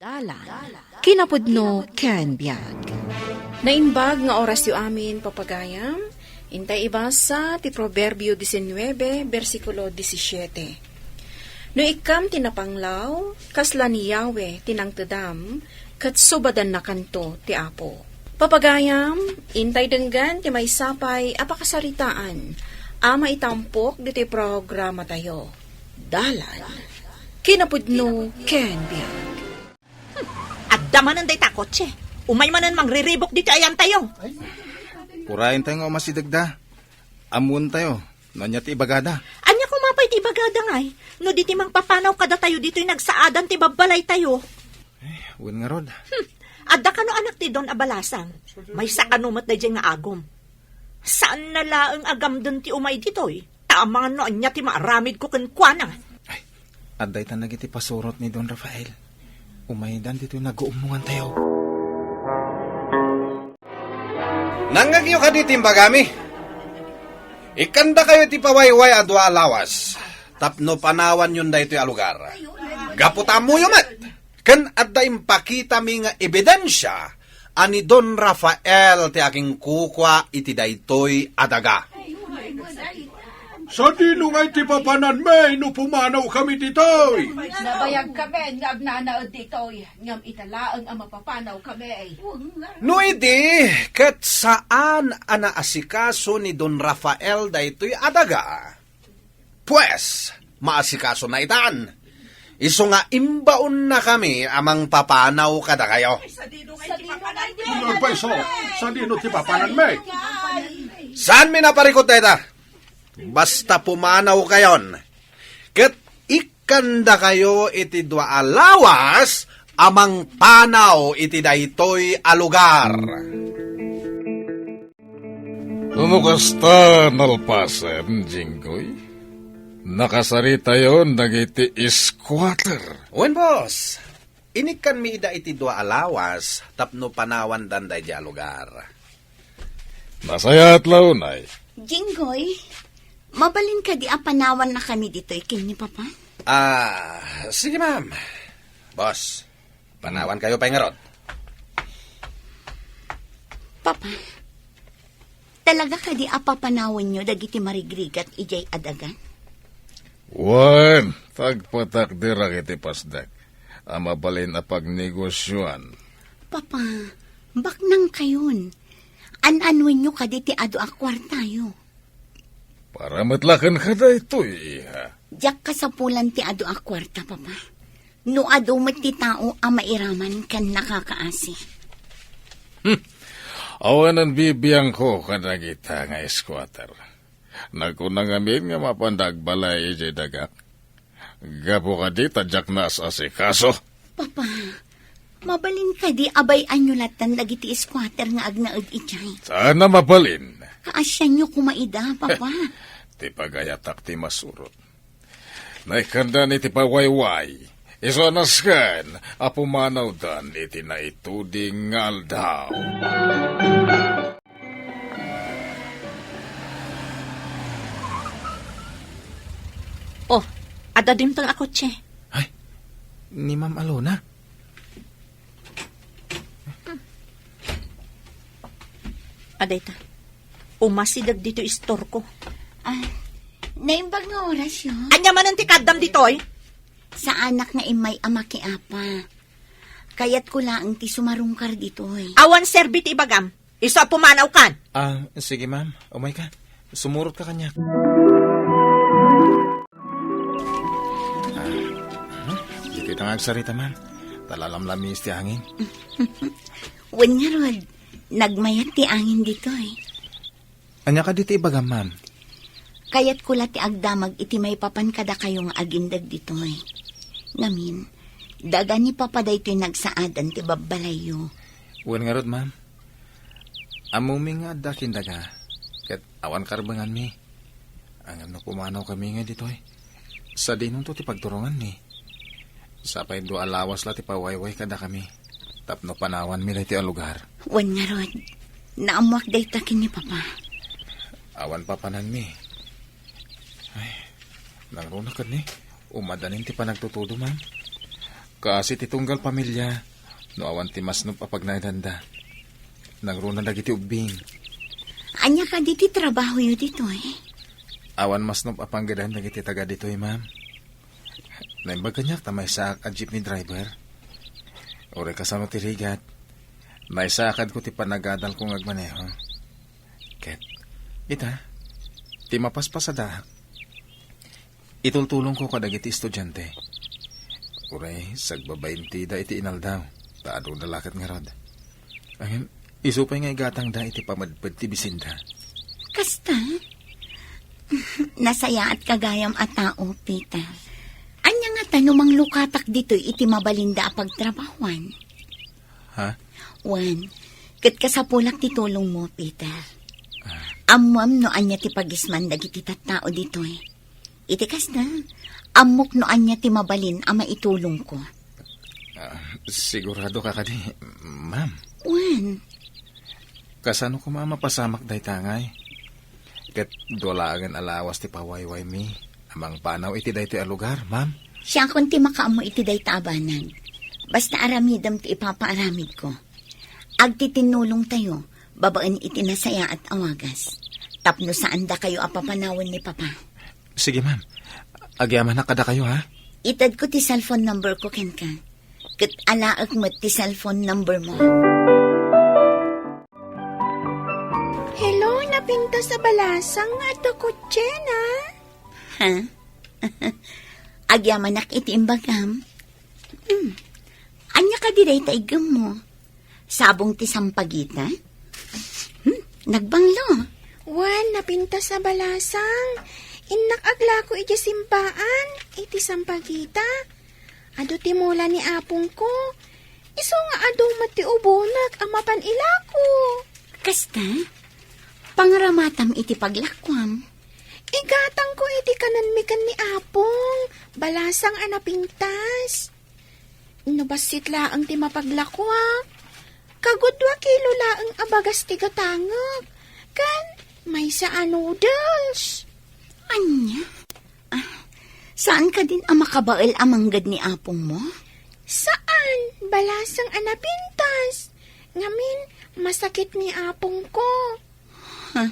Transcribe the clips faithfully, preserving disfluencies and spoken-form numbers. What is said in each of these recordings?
Dalan, kinapudno ken biag. Naimbag nga orasyo amin, papagayam. Intay ibasa ti Proverbio diecinuebe, bersikulo disisiete. No ikkam ti napanglaw, kasla ni Yahweh ti nangtedam, ket subadannakanto ti Apo. Papagayam, intay denggen ti maysa pay a pakasaritaan a maitampok ditoy programatayo. Dalan, kinapudno ken biag. Adda manen dayta a kotse. Umay manen mangriribuk ditoy ayantayo. Urayentayo nga umasidegda. Ammoentayo no ania ti ibagada. Ania koma pay ti ibagada ngay? No di ti mangpapanaw kadatayo ditoy nagsaadan ti babbalaytayo. Wen ngarud. Hmm. Adda kano anak ti Don a balasang. Maysa kano met daydiay nga agum. Saanna laeng a gamden ti umay ditoy. Ta amangan no ania ti maaramidko kenkuana. Ay, adda itan dagiti pasurot ni Don Rafael. Umaydan ditoy naguummongantayo. Nangngegyo kadi ti imbagami? Ikkandakayo ti pawayway a dua a lawas tapno panawanyon daytoy a lugar. Gapu ta ammoyo met, ken adda impakitami nga ebidensia a ni Don Rafael ti akinkukua iti daytoy a daga. Sadino ngay ti papananmi no pumanawkami ditoy? Nabayagkamin nga agnanaed ditoy, ngem ita laeng a mapapanawkami. No idi, ket saan a naasikaso ni Don Rafael daytoy a daga. Pues, maasikasona itan. Isu nga imbaonnakami a mangpapanaw kadakayo. Unayen pay isu, sadino ti papananmi? Saanmi naparikut dayta? Basta pumanawkayon, ket ikkandakayo iti dua a lawas a mangpanaw iti daytoy a lugar. No kasta, nalpasen, Jinggoy, nakasaritayon dagiti squatter. Wen, boss. Inikkanmi ida iti dua a lawas tapno panawandan daydiay a lugar. Nasayaat la unay. Jinggoy, mabalin kadi a panawannakami ditoy ken ni Papa? Ah, sige, ma'am. Boss, panawankayo pay ngarud. Papa, talaga kadi a papanawanyo dagiti marigrigat idiay a daga? Wen, ta agpatakderak iti pasdek a mabalin a pagnegosioan. Papa, baknangkayon. An-anuenyo kadi ti adu a kuartayo? Para met la kenka daytoy, iha. Diak kasapulan ti adu a kuarta, Papa. No adu met ti tao a mairaman ken nakakaasi. Hmm. Awanen bibiangko kadagita nga squatter. Nagkuna ngamin nga mapanda agbalay idiay dagak. Gapu kadi ta diak naas-asikaso. Papa, mabalin kadi a bay-anyo latan dagiti squatter nga agnaed idiay? Saan a mabalin? Kaasianyo koma ida, Papa. Ti pagayatak ti masurot. Naikkandan iti pawayway. Isu a nasken a pumanawdan iti naituding nga aldaw. Oh, adda dimteng a kotse. Ay, ni Ma'am Alona. Adayta. Umasideg ditoy istorko. Ah, naimbag nga orasyo? Ania manen ti kaaddam ditoy? Saanak nga immay a makiapa. Kayatko laeng ti sumarungkar ditoy. Awan serbi ti ibagam. Isu a pumanawkan. Ah, sige, ma'am. Umayka. Sumurotka kaniak. Ah, hmm? Ditoyta nga agsarita, ma'am. Ta lalamlamis ti angin. Wen ngarud, nagmayat ti angin ditoy. Ania kadi ti ibagam, ma'am? Kayatko la ti agdamag iti maipapan kadakayo nga agindeg ditoy. Ngamin, daga ni Papa daytoy nagsaadan ti babbalayyo. Wen ngarud, ma'am. Ammomi nga adda kindaga, ket awan karbenganmi. Ngem no pumanawkami ngay ditoy, sadinonto ti pagturonganmi? Sapay dua a lawas la ti pawayway kadakami tapno panawanmi daytoy a lugar. Wen ngarud, naammoak dayta ken ni Papa. Awan papananmi. Ay, nangruna ketdi, umadanin ti panagtutudo, ma'am. Kaasi ti tunggal pamilia, no awan ti masnop a pagnaedanda. Nangruna dagiti ubbing. Ania kadi ti trabahoyo ditoy? Awan masnop a panggedan dagiti taga ditoy, ma'am. Naimbag kaniak ta maysaak a jeepney driver. Uray kasano ti rigat, naisaakadko ti panagadalko nga agmaneho. Ket, ita, ti mapaspasadaak, itultulongko kadagiti estudiante. Uray, sagbabain ti da iti inaldaw, ta aduna la ket ngarud. Ngem, isu pay nga igatangda iti pamedped ti bisinda. Kasta? Nasayaat ka gayam a tao, Peter. Ania ngata no manglukatak ditoy iti mabalinda a pagtrabahuan? Ha? Wen, ket kasapulak ti tulongmo, Peter. Ah. Ammoam no ania ti pagisman dagiti tattao ditoy. Iti kasta, ammok no ania ti mabalin a maitulongko. Ah, sigurado ka kadi, ma'am? Wen. Kasano koma a mapasamak dayta ngay? Ket dua laengen a lawas ti pawaywaymi a mangpanaw iti daytoy a lugar, ma'am. Siakon ti makaammo iti dayta a banag. Basta aramidem ti ipapaaramidko. Agtitinnulongtayo babaen iti nasayaat a wagas. Tapno saan dakayo a papanawen ni Papa. Sige, ma'am. Agyamanak kadakayo, ha? Itedko ti cellphone number ko kenka. Ket alaek met ti cellphone number mo. Hello, napintas a balasang nga adda kutsien, a? Ha? Agyamanak iti imbagam. Hmm. Ania kadi dayta iggemmo? Sabong ti sampagita? Hmm, nagbanglo. Wen, napintas a balasang. Innak aglako idiay simbaan, iti sampagita. Adu ti mula ni apongko. Isu nga adu met ti ubonek a mapan ilako. Kasta? Pangaramatam iti paglakuam. Igatangko iti kanenmi ken ni apong, balasang a napintas. No bassit laeng ti mapaglako, a. Kagudua kilo laeng a bagas ti gatangek. Ken maysa a noodles. Ania? Ah, saan kadin a makabael a mangged ni apongmo? Saan, balasang a napintas. Ngamin, masakit ni apongko. Huh?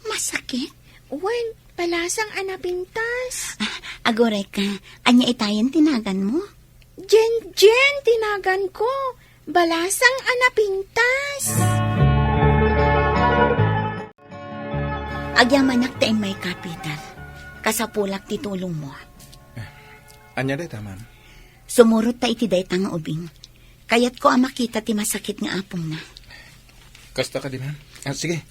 Masakit? Wen, balasang a napintas. Ah, aguray ka, ania itayen ti naganmo? Jenjen ti naganko, balasang a napintas. Agyamanak ta immay ka, Peter. Kasapulak ti tulongmo. Ania dayta, ma'am? Sumurot ta iti dayta nga ubing. Kayatko a makita ti masakit nga apongna. Kasta kadi, ma'am? Ah, sige.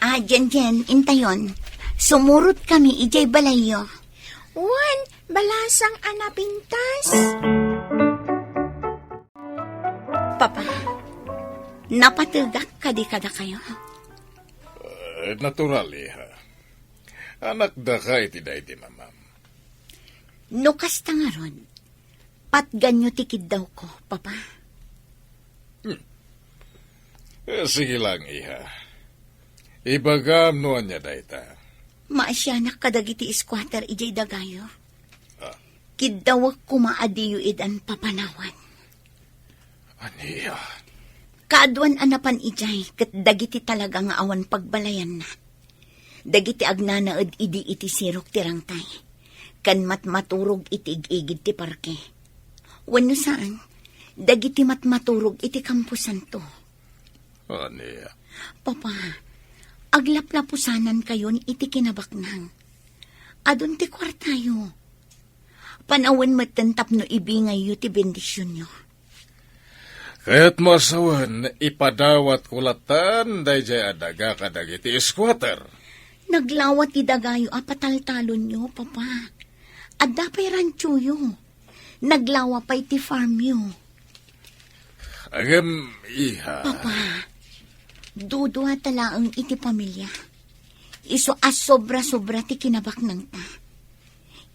Ah, Jenjen, intayon. Sumurot kami idiay balayyo. Wen, balasang a napintas. Papa, napategak kadi kadakayo? Eh, natural, iha. Anakdaka iti daydi mamam. No kasta ngarud, patganyo ti kiddawko, Papa. Hmm. Eh, sige lang, iha. Ibagam no ania dayta. Maasianak kadagiti squatter idiay dagayo. Ah. Kiddawek koma a diyo idan papanawan. Ania? Kaaduan a napan idiay ket dagiti talaga nga awan pagbalayanna. Dagiti agnanaed idi iti sirok ti rangtay, ken matmaturog iti ig-igid ti parke. Wenno saan, dagiti matmaturog iti kamposanto. Ania? Papa, aglaplapusanankayon iti kinabaknang. Adun ti kuartayo. Panawen metten tapno ibingayyo ti bendisionyo. Kayatmo a sawen, ipadawatko latta daydiay a daga kadagiti squatter. Naglawa ti dagayo a pataltalonyo, Papa. Adda pay rantsoyo. Naglawa pay ti farmyo. Ngem, iha. Papa, dudua ta laeng iti pamilia. Isu a sobra-sobra ti kinabaknangta.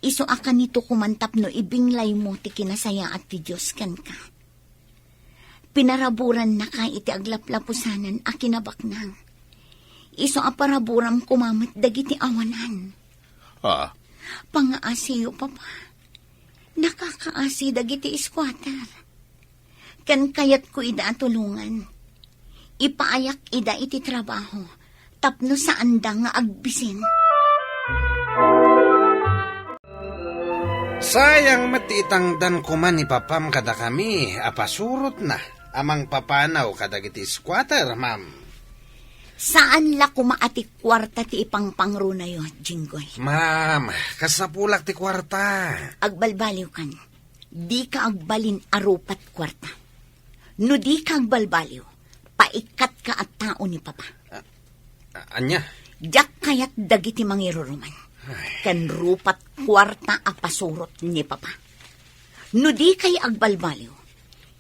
Isu a kanito koman tapno ibinglaymo ti kinasayaat ti Dios kenka. Pinaraburannaka iti aglaplapusanan a kinabaknang. Isu a paraburam koma met dagiti awanan. Ah. Pangaasiyo, Papa. Nakakaasi dagiti squatter. Ken kayatko ida a tulongan. Ipaayak ida iti trabaho tapno saanda nga agbisin. Sayang met ti itangdan koma ni Papam kadakami a pasurotna a mangpapanaw kadagiti squatter, ma'am. Saan la koma a ti kuarta ti ipangpangrunayo, Jinggoy. Ma'am, kasapulak ti kuarta. Agbalbaliwkan. Dika agbalin a rupat kuarta. No dika agbalbaliw, paikkatka a tao ni Papa. A-, a-, ania? Diak kayat dagiti mangiruruman. Ay. Ken rupat kuarta a pasurot ni Papa. No dikay agbalbaliw,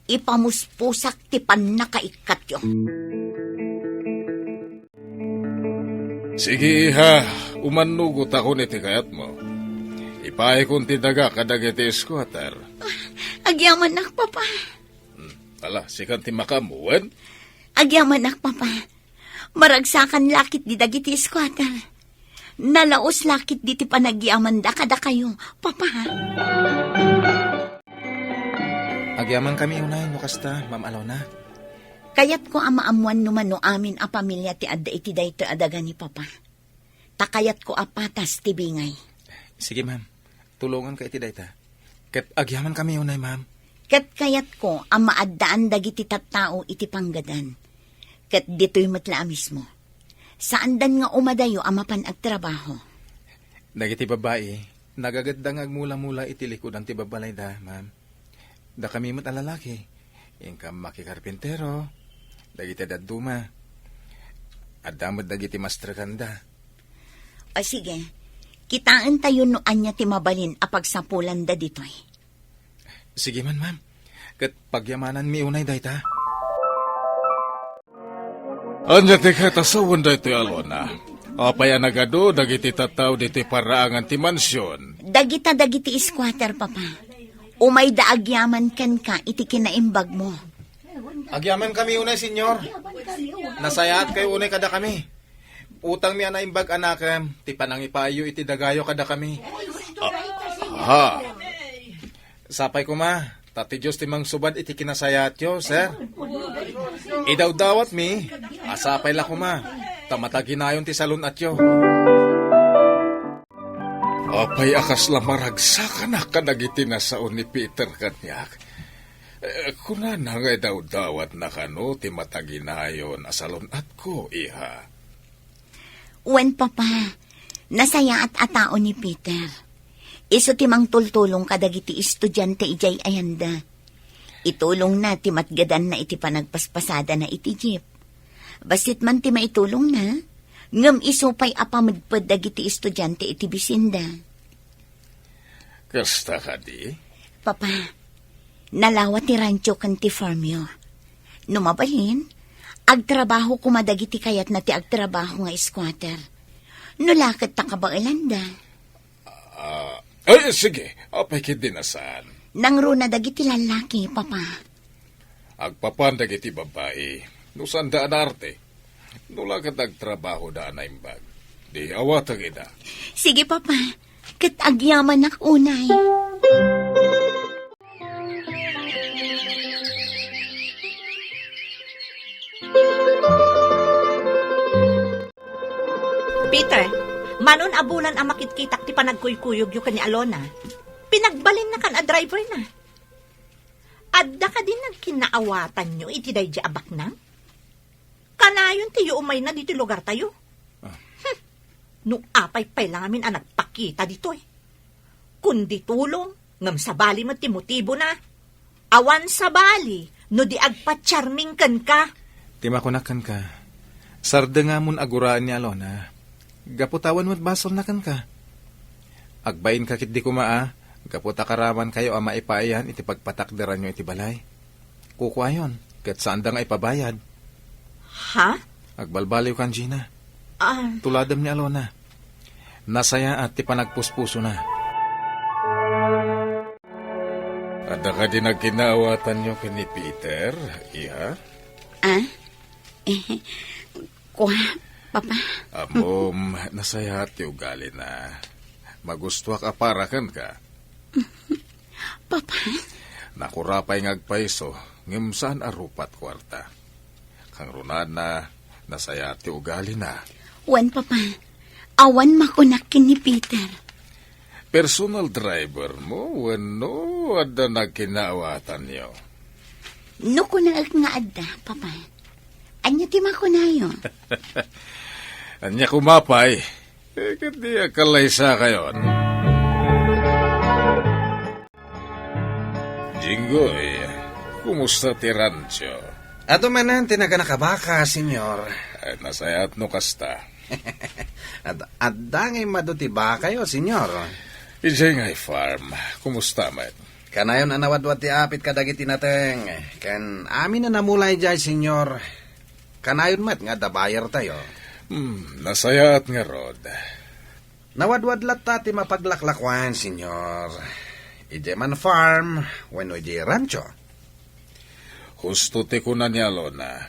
ipamuspusak ti pannakaikkatyo. Sige, iha, umannugotakon iti kayatmo. Ipaayakon ti daga kadagiti squatter. Agyamanak, Papa. Hmm, ala, sikan ti makaammo, wen? Agyamanak, Papa. Maragsakan la ketdi dagiti squatter. Nalaos la ketdi ti panagyamanda kadakayo, Papa. Agyamankami unay no kasta, Ma'am Alona. Kayatko a maammuan no mano amin a pamilia ti adda iti daytoy a daga ni Papa. Ta kayatko a patas ti bingay. Sige, ma'am. Tulonganka iti dayta. Ket agyamankami unay, ma'am. Ket kayatko a maaddaan dagiti tattao iti panggadan. Ket ditoy met la a mismo. Saandan nga umadayo a mapan agtrabaho. Dagiti babbai, nagatgatda nga agmula-mula iti likudan ti babbalayda, ma'am. Dakami met a lalaki, inka makikarpintero, dagiti dadduma. Adda met dagiti mastrekanda. O sige, kitaentayo no ania ti mabalin a pagsapulanda ditoy. Sige man, ma'am. Ket pagyamananmi unay dayta. Ania ti kayat a sawen daytoy, Alona? Apay a nagadu dagiti tattao ditoy paraangan ti mansion? Dagita dagiti squatter, Papa. Umayda agyaman kenka iti kinaimbagmo. Agyamankami unay, Senyor. Nasayaatkayo unay kadakami. Utangmi a naimbag a nakem ti panangipaayyo iti dagayo kadakami. Ah, ha. Sapay koma, ta ti Dios ti mangsubad iti kinasayaatyo, sir. Idawdawatmi a sapay la koma, ta mataginayon ti salun-atyo. Apay a kasla maragsakanak kadagiti nasao ni Peter kaniak? Eh, kunana nga idawdawatna kano ti mataginayon a salun-atko, iha. Wen, Papa, nasayaat a tao ni Peter. Isu ti mangtultulong kadagiti estudiante idiay ayanda. Itulongna ti matgadanna iti panagpaspasadana iti jeep. Bassit man ti maitulongna, ngem isu pay a pamedped dagiti estudiante iti bisinda. Kasta kadi? Papa, nalawa ti rancho ken ti farmyo. No mabalin, agtrabaho koma dagiti kayatna ti agtrabaho nga squatter. No la ket ta kabaelanda. Ah, ay, sige, apay ketdi nasaan? Nangruna dagiti lallaki, Papa. Agpapan dagiti babbai, no saanda a naarte. No la ket agtrabahoda a naimbag, di awatek ida. Sige, Papa. Ket agyamanak unay. Peter, manon a bulan a makitkitak ti panagkuykuyogyo ken ni Alona. Pinagbalinnakan a driverna. Adda kadi nagkinnaawatanyo iti daydi a baknang? Kanayon ti umayna ditoy lugartayo. Ah. Hmm. No apay pay la ngamin a nagpakita ditoy. Kundi tulong, ngem sabali met ti motibona. Awan sabali no di agpacharming kenka. Ti makunak kenka, sardengamon a guraen ni Alona. Gapu ta awan met basolna kenka. Agbainka ketdi koma a, gapu ta karamankayo a maipaayan iti pagpatakderanyo iti balay. Kukuayon, ket saanda nga ipabayad. Ha? Agbalbaliwkan, Gina. Ah. Tuladem ni Alona. Nasayaat ti panagpuspusona. Adda kadi nagkinnaawatanyo ken ni Peter, iha? Ah? Eh, kua, Papa. Ammom, nasayaat ti ugalina. Magustuak a para kenka. Papa? Nakura pay nga agpayso, ngem saan a rupat kuarta. Kangrunaanna, nasayaat ti ugalina. Wen, Papa, awan makunak ken ni Peter. Personal driver mo wenno adda nagkinaawatanyo? No kunaek nga adda, Papa, ania ti makunayo? Ania koma pay? Eh, ket di agkallaysakayon. Jinggoy, kumusta ti rancho? Adu manen ti naganakabaka, Senyor. Ay, nasayaat no kasta. Ad-, adda nga immadu ti bakayo, Senyor. Idiay ngay farm, kumusta met? Kanayon a nawadwad ti apit kadagiti nateng, ken amin a namula idiay, Senyor. Kanayon met nga adda buyer tayo. Hmm, nasayaat ngarud. Nawadwad latta ti mapaglaklakuan, Senyor. Idiay man farm, wenno idiay rancho. Husto ti kuna ni Alona.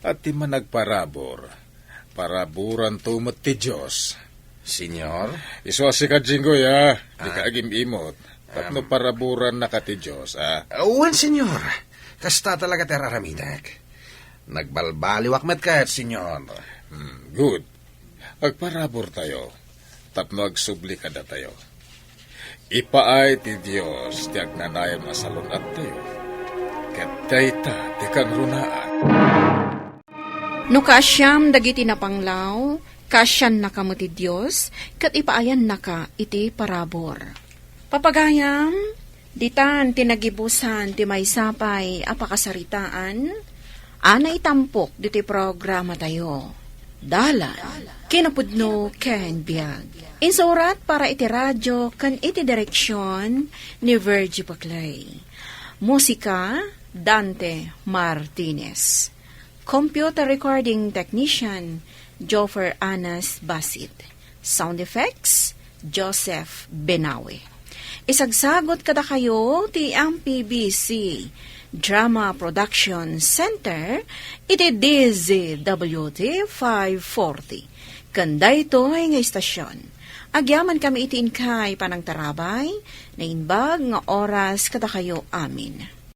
At ti managparabur, paraburanto met ti Dios. Senyor? Isu a sika, Jinggoy, a. Dika agim-imot. Tapno paraburannaka ti Dios, a. Wen, Senyor. Kasta talaga ti ar-aramidek. Nagbalbaliwak met ket, Senyor. Hmm, good. Agparaburtayo tapno agsubli kadatayo. Ipaay ti Dios ti agnanayon a salun-attayo, ket dayta ti kangrunaan. No kaasiam dagiti napanglaw, kaasiannaka met ti Dios, ket ipaayannaka iti parabur. Papagayam, ditan ti nagibusan ti maysa pay a pakasaritaan a naitampok ditoy programatayo. Dalan, kinapudno ken biag. Insurat para iti radio ken iti direksion ni Virgie Paclay. Musika, Dante Martinez. Computer recording technician, Joffer Anas Basit. Sound effects, Joseph Benawe. Isagsagot kadakayo ti M P B C Drama Production Center iti D Z W T five forty. Ken daytoy nga istasion, agyaman kami iti inkay panangtarabay, naimbag nga oras kadakayo amin.